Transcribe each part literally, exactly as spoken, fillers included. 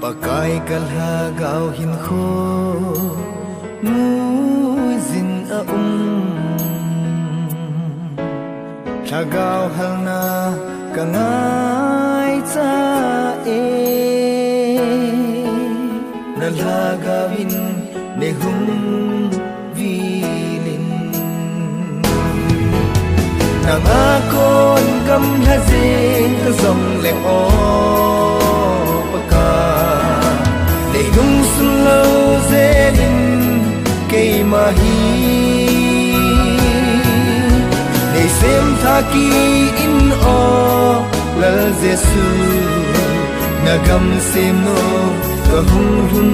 Pakai ka lhagao hinkho nuijin a um, lhagao halna ka ngaicha e. Na lhagao in nei hung vilin, nanga kon gamla jeng ka jong le o Pakai, nei lungsun lou jeh in keima hi nei sem thah kit in o Lal Jesu, na gam sem nom ka hung lhun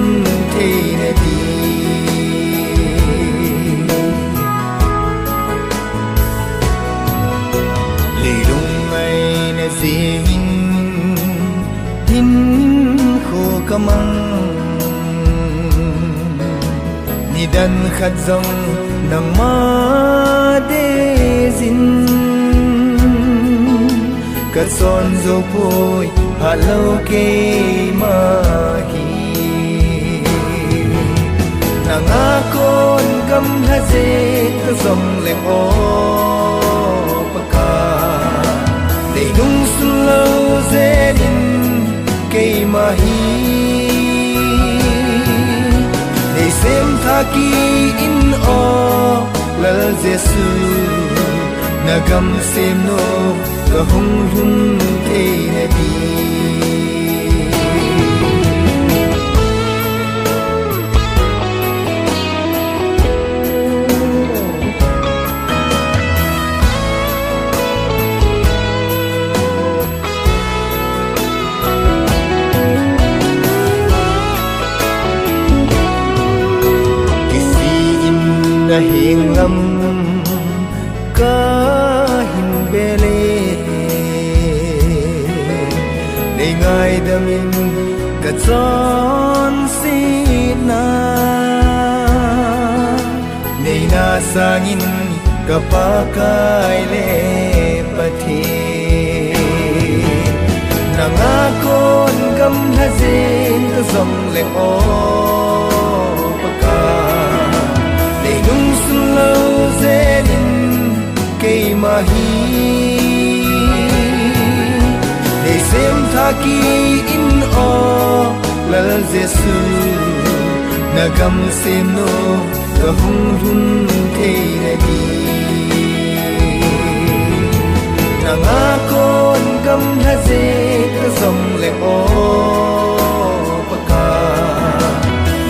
theina di. Leilung ngaina jingin hinkho ka mang, nidan khat jong nangma deiyin ka chon jou poi, phalou keima hi. Nanga kon gamla jeng ka jong le o Pakai, nei lungsun lou jeh in keima hi nei sem thah kit in o Lal Jesu, na gam sem nom ka hung lhun theina di. Kisih in na heng lam ka hin ve le, nei ngaidam in ka chonsetna, neina sangin ka Pakai le Pathen, nanga kon gamla jeng ka jong le o Pakai, nei lungsun lou jeh in keima hi nei sem thah kit in o Lal Jesu, na gam sem nom ka hung lhun theina di. Nanga kon gamla jeng ka jong le o Pakai,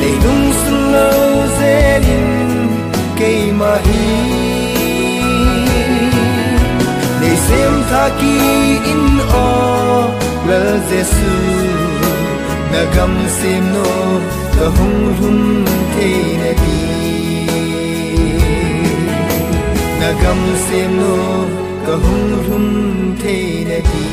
nei lungsun lou jeh in keima hi nei sem thah kit in o Lal Jesu, na gam sem nom ka hung lhun theina di. Na gam sem nom ka hung lhun theina di.